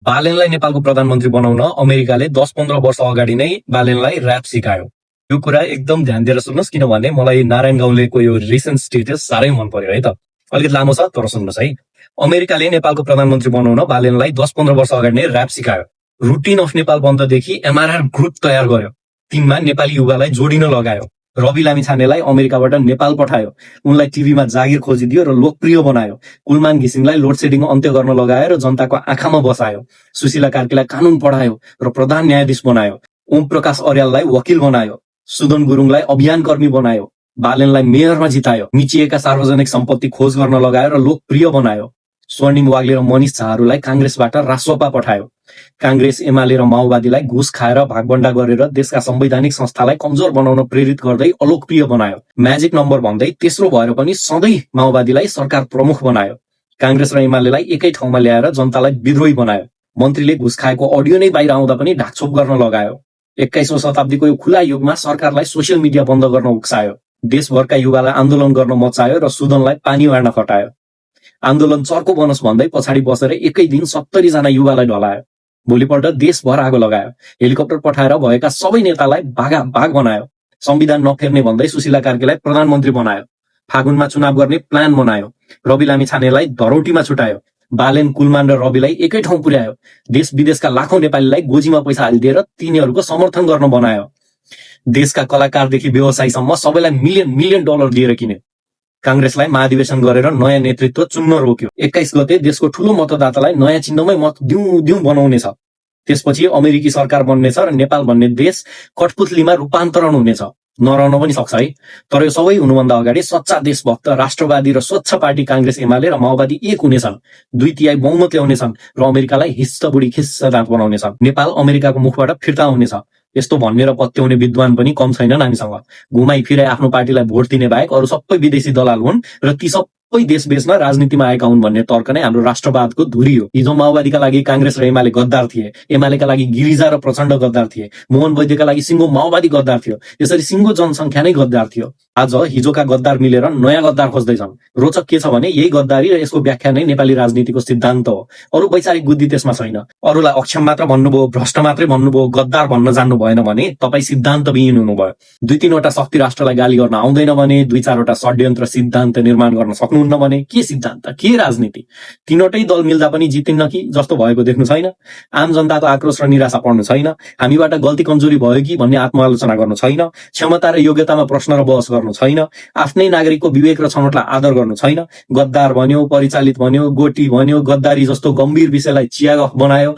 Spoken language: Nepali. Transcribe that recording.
बालेनलाई नेपालको प्रधानमन्त्री बनाउन अमेरिकाले 10-15 वर्ष अगाडि नै बालेनलाई र्याप सिकायो। यो कुरा एकदम ध्यान दिएर सुन्नुहोस्, किनभने मलाई नारायण गाउँलेको यो रिसेन्ट स्टेटस साह्रै मन पर्यो है त। अलिकति लामो छ तर सुन्नुहोस् है। अमेरिकाले नेपालको प्रधानमन्त्री बनाउन बालेनलाई 10-15 वर्ष अगाडि नै र्याप सिकायो। रुटिन अफ नेपाल बन्ददेखि एमआरआर ग्रुप तयार गर्यो। टिममा नेपाली युवालाई जोडिन लगायो। रवि लामिछानेलाई अमेरिकाबाट नेपाल पठायो। उनलाई टिभीमा जागिर खोजिदियो र लोकप्रिय बनायो। कुलमान घिसिङलाई लोड सेडिङ अन्त्य गर्न लगायो र जनताको आँखामा बसायो। सुशीला कार्कीलाई कानून पढायो र प्रधान न्यायाधीश बनायो। ओम प्रकाश अर्याललाई वकिल बनायो। सुदन गुरुङलाई अभियान कर्मी बनायो। बालेनलाई मेयरमा जितायो। मिचिएका सार्वजनिक सम्पत्ति खोज गर्न लगायो र लोकप्रिय बनायो। स्वर्णिम वाग्ले र मनिष झाहरूलाई कांग्रेसबाट रासोपा पठायो। कांग्रेस, एमाले र माओवादीलाई घुस खाएर भागबण्डा गरेर देशका संवैधानिक संस्थालाई कमजोर बनाउन प्रेरित गर्दै अलोकप्रिय बनायो। म्याजिक नम्बर भन्दै तेस्रो भएर पनि सधैँ माओवादीलाई सरकार प्रमुख बनायो। कांग्रेस र एमालेलाई एकै ठाउँमा ल्याएर जनतालाई विद्रोही बनायो। मन्त्रीले घुस खाएको अडियो नै बाहिर आउँदा पनि ढाकछोप गर्न लगायो। 21औं शताब्दीको यो खुला युगमा सरकारलाई सोसियल मिडिया बन्द गर्न उक्सायो। देशभरका युवालाई आन्दोलन गर्न मचायो र सुदनलाई पानी बाँड्न खटायो। आन्दोलन चर्को बनोस् भन्दै पछाडि बसेर एकै दिन 70 जना युवालाई ढलायो। भोलिपल्ट देशभर आगो लगायो। हेलिकप्टर पठाएर भएका सबै नेतालाई भाग बनायो। संविधान नफेर्ने भन्दै सुशीला कार्कीलाई प्रधानमन्त्री बनायो। फागुनमा चुनाव गर्ने प्लान बनायो। रवि लामिछानेलाई धरौटीमा छुटायो। बालेन, कुलमान र रविलाई एकै ठाउँ पुर्यायो। देश विदेशका लाखौं नेपालीलाई गोजीमा पैसा हालिदिएर तिनीहरूको समर्थन गर्न बनायो। देशका कलाकारदेखि व्यवसायीसम्म सबैलाई मिलियन डलर दिएर किन्यो। कांग्रेसलाई महाधिवेशन गरेर नयाँ नेतृत्व चुन्न रोक्यो। 21 गते देशको ठूलो मतदातालाई नयाँ चिन्हमै मत दिउँ बनाउनेछ। त्यसपछि अमेरिकी सरकार बन्नेछ र नेपाल भन्ने देश कठपुतलीमा रूपान्तरण हुनेछ। नरहन पनि सक्छ है। तर यो सबै हुनुभन्दा अगाडि सच्चा देशभक्त, राष्ट्रवादी र स्वच्छ पार्टी कांग्रेस, एमाले र माओवादी एक हुनेछन्। 2/3 बहुमत ल्याउनेछन् र अमेरिकालाई हिस्सबुढी खिस्सदाँत बनाउनेछन्। नेपाल अमेरिकाको मुखबाट फिर्ता हुनेछ। यस्तो भन्ने र पत्याउने विद्वान पनि कम छैनन् हामीसँग। घुमाइ फिराइ आफ्नो पार्टीलाई भोट दिने बाहेक अरू सबै विदेशी दलाल हुन् र ती सबै देश बेच्न राजनीतिमा आएका हुन् भन्ने तर्क नै हाम्रो राष्ट्रवादको धुरी हो। हिजो माओवादीका लागि कांग्रेस र एमाले गद्दार थिए। एमालेका लागि गिरिजा र प्रचण्ड गद्दार थिए। मोहन वैद्यका लागि सिंगो माओवादी गद्दार थियो। यसरी सिंगो जनसंख्या नै गद्दार थियो। आज हिजोका गद्दार मिलेर नयाँ गद्दार खोज्दैछन्। रोचक के छ भने यही गद्दारी र यसको व्याख्या नै नेपाली राजनीतिको सिद्धान्त हो। अरू वैचारिक बुद्धि त्यसमा छैन। अरूलाई अक्षम मात्र भन्नुभयो, भ्रष्ट मात्रै भन्नुभयो, गद्दार भन्न जान्नु भएन भने तपाईँ सिद्धान्तविहीन हुनुभयो। 2-3वटा शक्ति राष्ट्रलाई गाली गर्न आउँदैन भने, 2-4वटा षड्यन्त्र सिद्धान्त निर्माण गर्न सक्नुहुन्न भने के सिद्धान्त, के राजनीति? 3वटै दल मिल्दा पनि जितिन्न कि जस्तो भएको देख्नु छैन। आम जनताको आक्रोश र निराशा पढ्नु छैन। हामीबाट गल्ती कमजोरी भयो कि भन्ने आत्मआलोचना गर्नु छैन। क्षमता र योग्यतामा प्रश्न र बहस गर्नु छैन। आफ्नै नागरिकको विवेक र छनौटलाई आदर गर्नु छैन। गद्दार भन्यो, परिचालित भन्यो, गोटी भन्यो, गद्दारी जस्तो गम्भीर विषयलाई चियागफ बनायो।